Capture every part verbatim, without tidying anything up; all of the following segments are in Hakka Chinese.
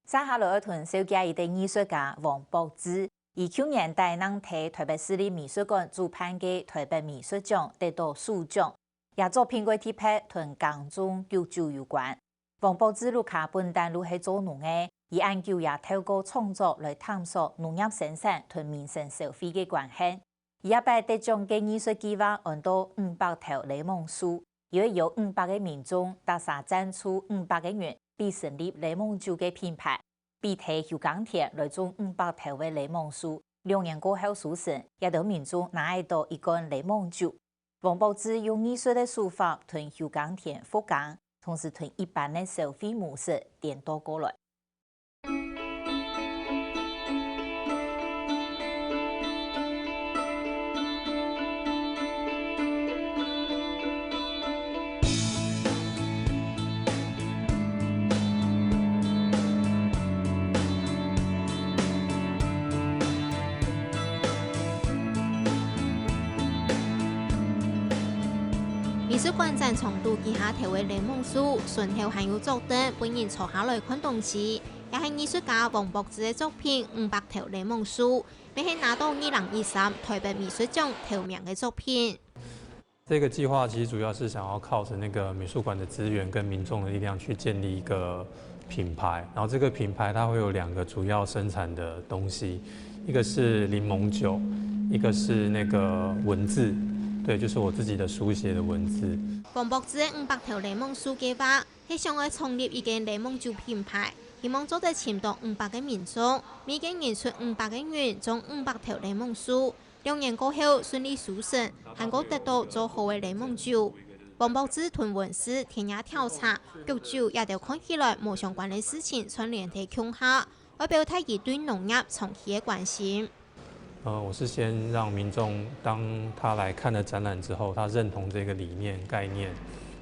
接下來愛同紹介一个藝術家王博志，佢舊年底正在臺北市立美術館主辦个臺北美術獎得到首獎。這作品个特別同耕種、育酒有關。王博志屋下本旦就係做農个，佢恁久也透過創作來探索農業生產同民生社會个關係。 這擺得獎个藝術計畫安到五百頭檸檬樹，因為有五百个民眾逐儕贊助五百个銀，來成立檸檬酒个品牌，來在休耕田來種五百頭个檸檬樹，兩年過後收成，這兜民眾拿得到一罐檸檬酒。王博志用藝術个手法同休耕田復耕，同時同一般个消費模式顛倒過來。 美術館展場肚幾下頭个檸檬樹，脣頭還有桌凳，分人坐下來看東西。 這係藝術家王博志个作品《五百頭檸檬樹》，乜係拿到二零一三臺北美術獎頭名个作品。這個計畫其實主要是想要靠著那個美術館的資源跟民眾的力量去建立一個品牌，然後這個品牌它會有兩個主要生產的東西，一個是檸檬酒，一個是那個文字，對，就是我自己的書寫的文字。王博志个五百頭檸檬樹計畫， 係想愛創立一間檸檬酒品牌，希望做得尋到五百个民眾，每個人出五百个銀種五百頭檸檬樹。兩年過後順利收成，還過得到做好个檸檬酒。王博志同溫室、田野調查、育酒這兜看起來無相關个事情串聯在共下，愛表達佢對農業長期个關心。 呃，我是先讓民眾當他來看了展覽之後，他認同這個理念概念，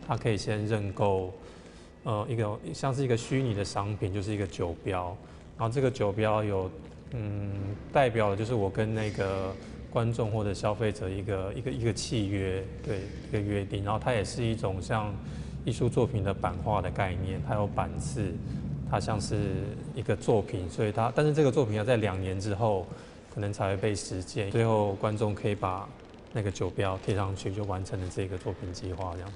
他可以先認購，呃，一個像是一個虛擬的商品，就是一個酒標。然後這個酒標有，嗯，代表的就是我跟那個觀眾或者消費者一個一個一個契約，對，一個約定。然後它也是一種像藝術作品的版畫的概念，它有版次，它像是一個作品，所以它，但是這個作品要在兩年之後。 可能才會被實踐，最後觀眾可以把那個酒標貼上去，就完成了這個作品計畫這樣。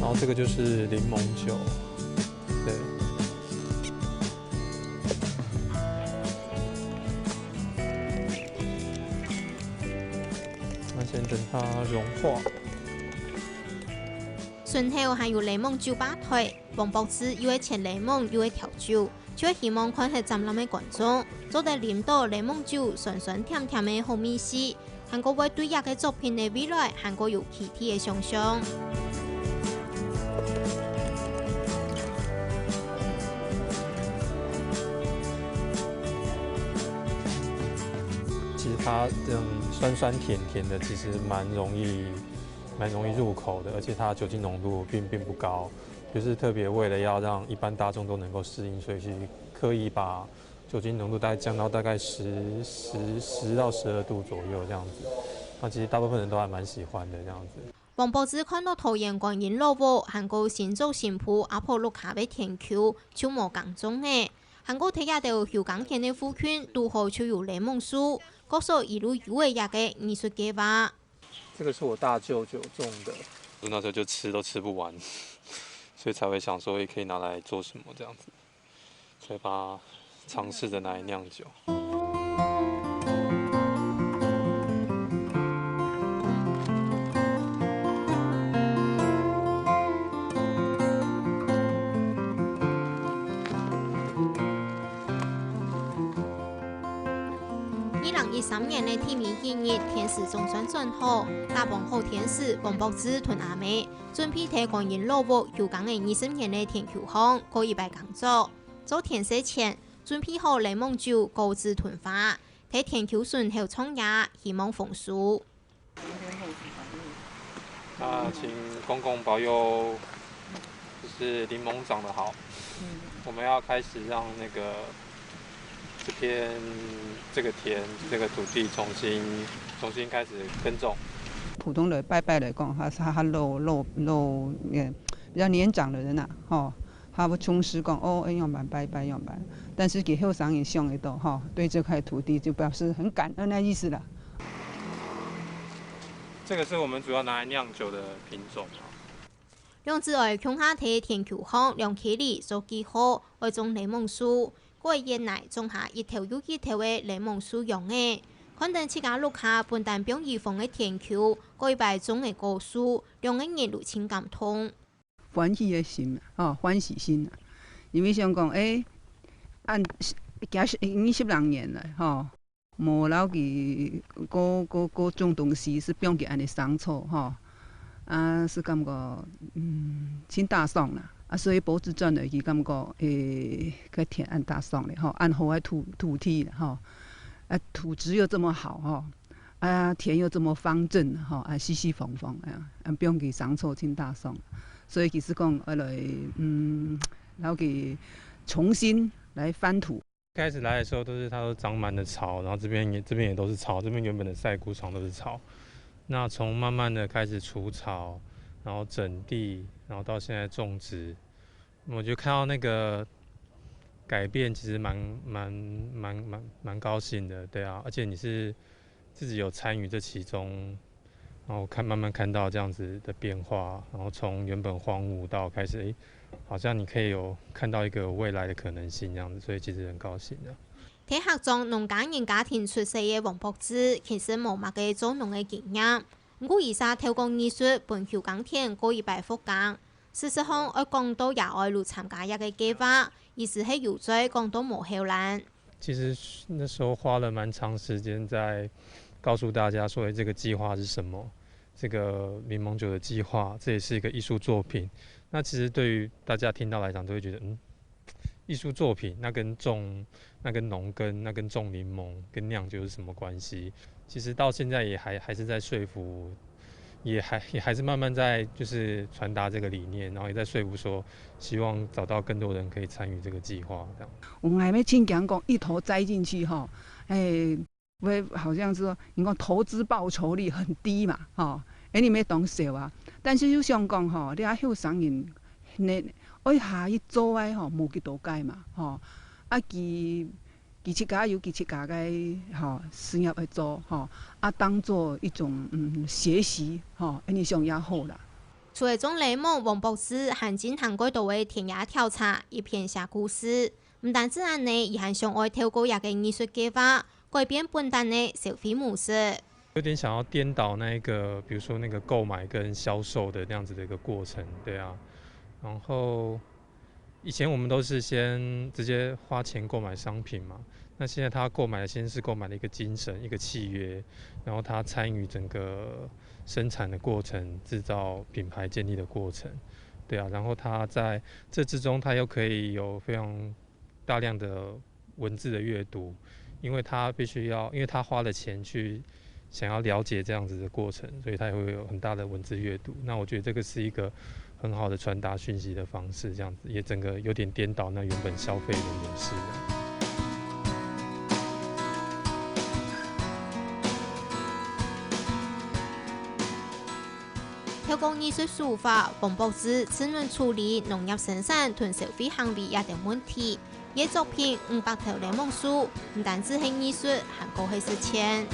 然後這個就是檸檬酒，對。那先等它融化。 脣頭還有檸檬酒吧台，王博志又會切檸檬又會調酒，就係希望看忒展覽个觀眾，做得啉到檸檬酒酸酸甜甜个好味緒，還過會對這個作品个未來還過有具體个想像。其實它這種酸酸甜甜的，其實蠻容易。 蠻容易入口的，而且它酒精濃度並並不高，就是特別為了要讓一般大眾都能夠適應，所以是刻意把酒精濃度大概降到大概十十十到十二度左右這樣子。那其實大部分人都還蠻喜歡的這樣子。王博志看到桃園觀音老屋還過新竹新埔阿婆屋下个田坵就無耕種了，還過在這兜休耕田个附近堵好就有檸檬樹，故所一路有了這個藝術計畫。 這個是我大舅舅種的。那時候就吃都吃不完，所以才會想說也可以拿來做什麼這樣子，所以把它嘗試著拿來釀酒。二零一三年个天尾一日，天時總算轉好，打幫好天時，王博志同阿姆準備在觀音老屋休耕个二十年个田坵項過一擺耕作。做田事前，準備好檸檬酒、果子同花，在田坵脣頭種野，希望豐收。 那請公公保佑，就是檸檬長得好。我們要開始讓那個这片这个田这个土地重新重新开始耕种。普通的拜拜来讲，他他他老老老，呃，比较年长的人啊，吼，他不从事讲哦，哎，样板拜拜样板，但是给后生人想得到哈，对这块土地就表示很感恩的意思了。这个是我们主要拿来酿酒的品种啊。两子哀共下在田坵項量距離做記號，愛種檸檬樹。過一月來種下一頭又一頭个檸檬樹秧仔，看等自家屋下本旦放雨封个田坵，過一擺種个果樹，兩個人都盡感動。歡喜个心啊，吼，歡喜心啊，因為想講，誒，恁幾十二十零年來，吼，無摎佢个个个種東西，係放佢恁呢生草，吼，啊，係感覺，嗯，盡打爽啦。啊，所以博士轉來，佢感覺，誒，該田恁打爽咧，吼，恁好个土土地啦，吼，啊，土質又這麼好，吼。 啊，田又這麼方正，吼，啊，四四方方，啊，啊，放佢生草盡打爽，所以其實講，愛來，嗯，摎佢重新來翻土。開始來的時候都是它都長滿了草，然後這邊也這邊也都是草，這邊原本的曬穀場都是草。那從慢慢的開始除草，然後整地，然後到現在種植，我就看到那個改變，其實蠻蛮蛮蛮蛮高興的，對啊，而且你是自己有參與這其中，然後看慢慢看到這樣子的變化，然後從原本荒蕪到開始，誒，好像你可以有看到一個未來的可能性這樣子，所以其實很高興的。在客庄農家人家庭出世个王博志，其實無麼个做農个經驗，毋過佢煞透過藝術分休耕田過一擺復耕。事實上，愛講到也愛有參加這个計畫，意思係有嘴講到無後欄。其實那時候花了蠻長時間在告訴大家說，誒，這個計畫是什麼，這個檸檬酒的計畫，這也是一個藝術作品。那其實對於大家聽到來講，都會覺得，嗯，藝術作品，那跟種、那跟農耕、那跟種檸檬、跟釀酒是什麼關係？其實到現在也還還是在說服，也還也還是慢慢在就是傳達這個理念，然後也在說服說，希望找到更多人可以參與這個計畫，這樣。有𠊎乜盡驚講一頭栽進去吼，誒，會好像是說，你講投資報酬率很低嘛，吼，誒，你乜當少啊。但是又想講吼，你啊後生人呢，愛下去做个吼，無幾多个嘛，吼，啊佢佢自家有佢自家个吼事業愛做吼，啊當做一種嗯學習吼，恁樣想也好啦。除了種檸檬，王博士還進行過多个田野調查，一邊寫故事。毋單止恁呢，佢還想愛透過這个藝術計畫，改變本旦个消費模式。有點想要顛倒那個，比如說那個購買跟銷售的那樣子的一個過程，對啊。然後以前我們都是先直接花錢購買商品嘛，那現在他購買的先是購買了一個精神、一個契約，然後他參與整個生產的過程、製造品牌建立的過程，對啊。然後他在這之中，他又可以有非常大量的文字的閱讀，因為他必須要，因為他花了錢去想要了解這樣子的過程，所以他也會有很大的文字閱讀。那我覺得這個是一個很好的傳達訊息的方式，這樣子也整個有點顛倒那原本消費的模式。透過藝術手法，王博士盡能處理農業生產同消費行為這兜問題。 佢个作品五百頭檸檬樹，毋單止係藝術，還過係實踐。